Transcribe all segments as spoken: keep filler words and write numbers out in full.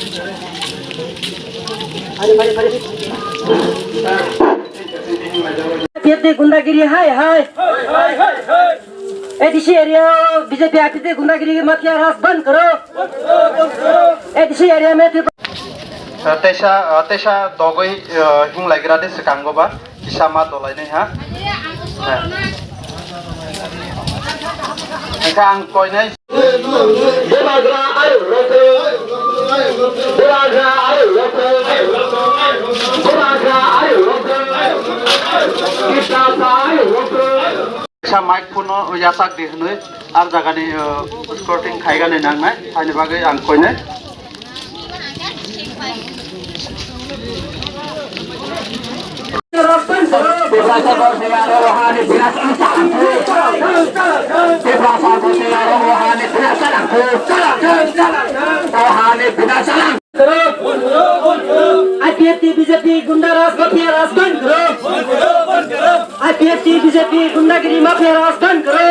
P F T gundagiri hai hai. A D C area o B J P I P F T gundagiri mafia raj bandh karo. A D C area mein Tripura. Teisa, teisa dogwi hinglaigra de swkango ba. Kisa ma dolainai ha. Hingkhe ang koinai. Bubagra ayuk rokhe. Bubagra ayuk rokhe. Bubagra ayuk rokhe. Kisa sa ayuk rokhe. Sa mic phone-o yachak di hwnwi ar jagani, uh, escorting khaigani nangnai, haini bagwi ang koinai. I P F T B J P gunda raj mafia raj bandh karo. I P F T B J P gundagiri mafia raj bandh karo.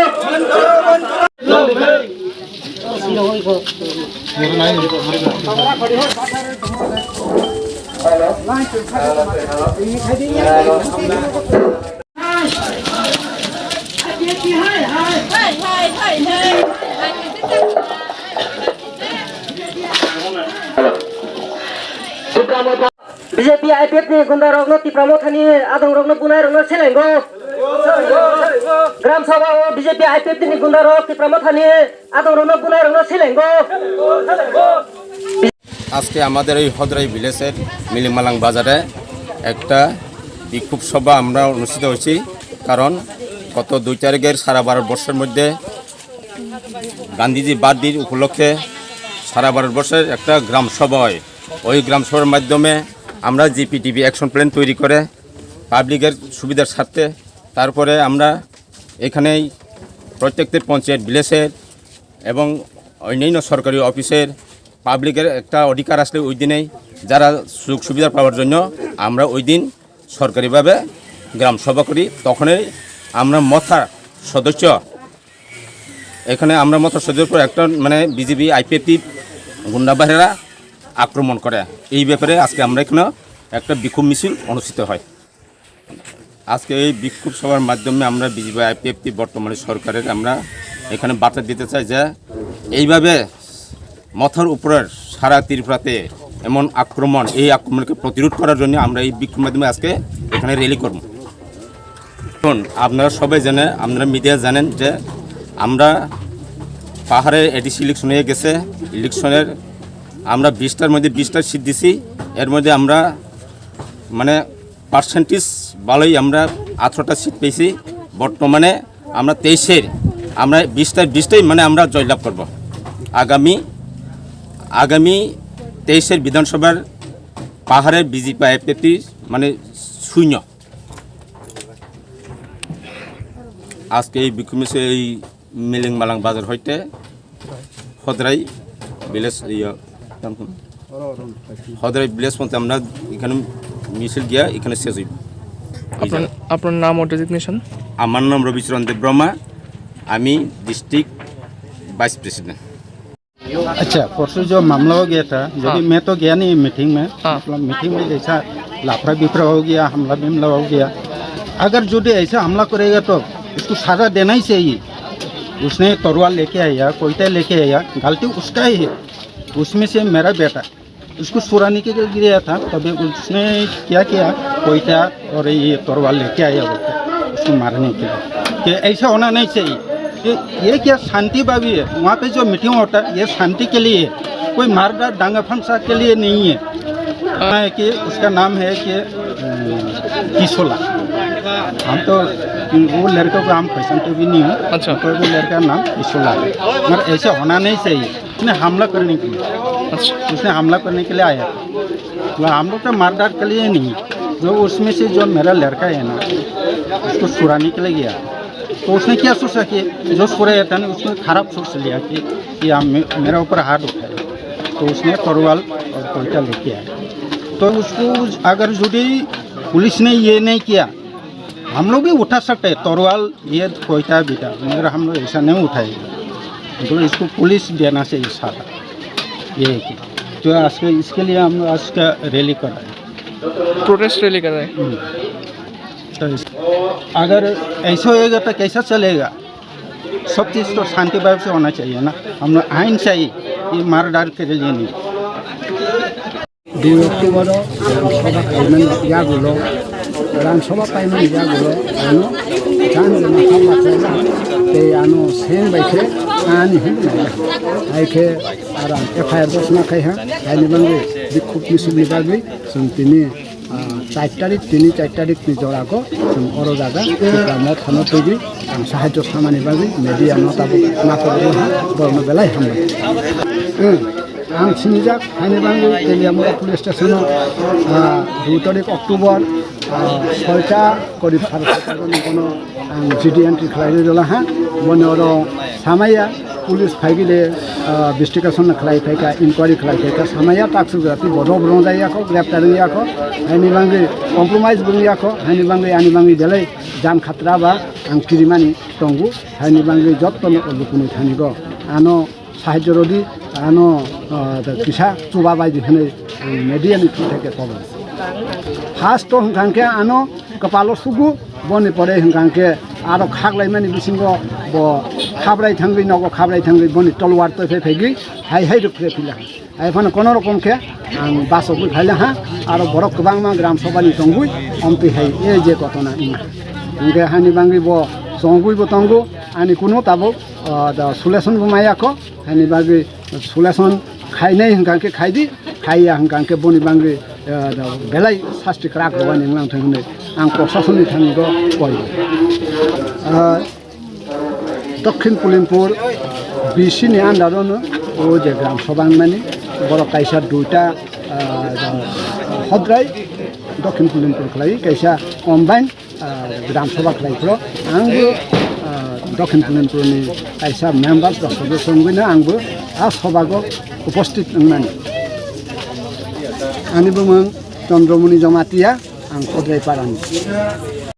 B J P I P F ni gunda rokno Tipra Mothani adong rokno bunai rokno selengo. Gram Sabha o B J P I P F ni gunda rok Tipra Mothani adong rokno bunai rokno selengo. আজকে আমাদের এই হদরাই ভিলেজের মিলিংমালাং বাজারে একটা বিক্ষোভ সভা আমরা অনুষ্ঠিত হয়েছি। কারণ গত দুই তারিখের সারা ভারতবর্ষের মধ্যে গান্ধীজি বার্থডের উপলক্ষে সারা ভারতবর্ষের একটা গ্রাম সভা হয়। ওই গ্রাম সভার মাধ্যমে আমরা জিপিডিপি অ্যাকশন প্ল্যান তৈরি করে পাবলিকের সুবিধার স্বার্থে, তারপরে আমরা এখানেই প্রত্যেকটি পঞ্চায়েত ভিলেজের এবং অন্যান্য সরকারি অফিসের পাবলিকের একটা অধিকার আসলে ওই দিনেই যারা সুযোগ সুবিধা পাওয়ার জন্য আমরা ওই দিন সরকারিভাবে গ্রাম সভা করি। তখনই আমরা মথার সদস্য, এখানে আমরা মথার সদস্যর উপর একটা মানে বিজিবি আইপিএফটি গুন্ডা বাহিনীরা আক্রমণ করে। এই ব্যাপারে আজকে আমরা এখানে একটা বিক্ষোভ মিছিল অনুষ্ঠিত হয়। আজকে এই বিক্ষোভ সভার মাধ্যমে আমরা বিজিবি আইপিএফটি বর্তমানে সরকারের আমরা এখানে বার্তা দিতে চাই যে এইভাবে মথার উপরের সারা ত্রিপুরাতে এমন আক্রমণ, এই আক্রমণকে প্রতিরোধ করার জন্য আমরা এই বিক্ষোভ মাধ্যমে আজকে এখানে র্যালি করব। এখন আপনারা সবাই জানেন, আপনারা মিডিয়া জানেন যে আমরা পাহাড়ে এডিসি ইলেকশন হয়ে গেছে। ইলেকশনের আমরা বিশটার মধ্যে বিশটা সিট দিছি। এর মধ্যে আমরা মানে পার্সেন্টেজ ভালোই, আমরা আঠারোটা সিট পেয়েছি। বর্তমানে আমরা তেইশের, আমরা বিশটার বিশটাই মানে আমরা জয়লাভ করব। আগামী আগামী তেইশের বিধানসভার পাহাড়ের বিজেপি আইপিএফটি মানে শূন্য। আজকে এই বিক্ষোভ মিছিল এই মিলিং মালাং বাজার হইতে হদরাই ভিলেজ, ইয়া, নাম কোন? হদরাই ভিলেজ পর্যন্ত আমরা এখানে মিছিল গিয়া এখানে শেষ হইব। এই আপনার, জায়গা। আপনার নাম ও ডেজিগনেশন? আমার নাম রবিচরণ দেববর্মা, আমি ডিস্ট্রিক্ট ভাইস প্রেসিডেন্ট। अच्छा, परसों जो मामला हो गया था, जो हाँ। भी मैं तो गया नहीं मीटिंग में, हाँ। मतलब मीटिंग में जैसा लाफड़ा बिफड़ा हो गया, हमला बिमला हो गया, अगर जो भी ऐसा हमला करेगा तो उसको सजा देना ही चाहिए। उसने तलवार लेके आया, कोयता लेके आया, गलती उसका ही है। उसमें से मेरा बेटा उसको सुराने के लिए गया था, तभी उसने क्या किया, कोयता और ये तलवार लेके आया बोलते उसको मारने के लिए। कि ऐसा होना नहीं चाहिए। ये, ये क्या शांति भावी है? वहाँ पे जो मीटिंग होता है, ये शांति के लिए है, कोई मारधाड़ दंगा फंसा के लिए नहीं है। है कि उसका नाम है कि, अम, किशोला। हम तो वो लड़के को हम पहचानते भी नहीं हूँ। अच्छा। कोई वो लड़का नाम किशोला है, मगर ऐसा होना नहीं चाहिए। उसने हमला करने के लिए, अच्छा। उसने हमला करने के लिए आया। मतलब, हम लोग तो मारधाड़ के लिए नहीं, जो उसमें से जो मेरा लड़का है ना, उसको सुराने के लिए गया। तो उसने क्या सोचा कि जो सुराया था ना, उसने खराब सोच लिया कि, कि हम, मे-, मेरा ऊपर हाथ उठाए। तो उसने तलवार और कोयता लेके आया। तो उसको अगर यदि पुलिस ने ये नहीं किया, हम लोग भी उठा सकते हैं तलवार, ये कोयता बेटा, मगर हम लोग ऐसा नहीं उठाएंगे। तो इसको पुलिस देना चाहिए सारा, ये है कि तो आज के, इसके लिए हम आज का रैली कर रहे हैं। प्रोटेस्ट रैली कर रहे हैं। हम्म। तो इस-, अगर ऐसा होएगा तो कैसा चलेगा? सब चीज़ तो शांति भाव से होना चाहिए ना, हम लोग आइन चाहिए, ये मार डार के लिए नहीं। দুই অক্টোবর গ্রাম সভা খাইমান ইয়াগুলো, গ্রাম সভা পাইমান ইয়াগুলো, ano, chan jana khamma chaila, tei ano seng bai khe ani hin nai, hai khe aram F I R bo sna khai ha, haini bangwi bikhuk misuk ni bagwi chwng tini, ah, char tarik, tini char tarik ni jora ko chwng oro jaga Tipra Mothano twiwi ang sahajyo samani bagwi media no tabuk ma kobor ha, borno belai hambai. Hmm. Ang sinijak, haini bangwi Teliamura police station o, ah, dui tarik October, ah, soita korib sare soita ni kono ang G D entry khlai rwla ha, boni oro samaya police phaigile, ah, investigation khlai phaika, inquiry khlai phaika, samaya taksu grati bodo brong jaya ko, greptar ya ko, haini bangwi compromise brong ya ko, haini bangwi ani bangwi belai jan khatra ba ang kirimani tongo, haini bangwi jotto no lukuni thani go. Ano sahajyo rodi, ano, ah, kisa chuba bai di hwnwi ang media ni through theke kobo. First to hwnkha khe ano kwpalo sugu, boni pore hwnkha khe aro khaklaimani bisingo bo khabrai thangwi, nogo khabrai thangwi boni tolwar toi phai phaigwi hai hai rwk khe phila. Hai phano kono rokom khe ang basogwi phaila ha, aro borok kwbangma gram sabha ni tongwi omtwi hai e je kotona wngkha. Hwnkhe hani bangwi bo chongwi bo tongo, ani kuno tabuk, ah, da solution bo maya kho. Hani bagwi solution khainai hwnkha khe khai di, khaiya hwnkha khe boni bagwi, eh, da belai sasti kwrak rwani wnglang thang hwnwi ang proshasonni thani go koi. Ah, Dokhin Pulimpur B C ni under o no o je gram sabha wngmani, borok kaisa duita, ah, hodrai Dokhin Pulimpur khlai kaisa combine ah, gram sabha khlai phro, ang bo, ah, Dokhin Pulimpur ni kaisa members ba sodosyo wngwi no ang bo a sabha go uposthit wngmani. Ani bumung Chandramoni Jamatia, ang Kodrai Parani.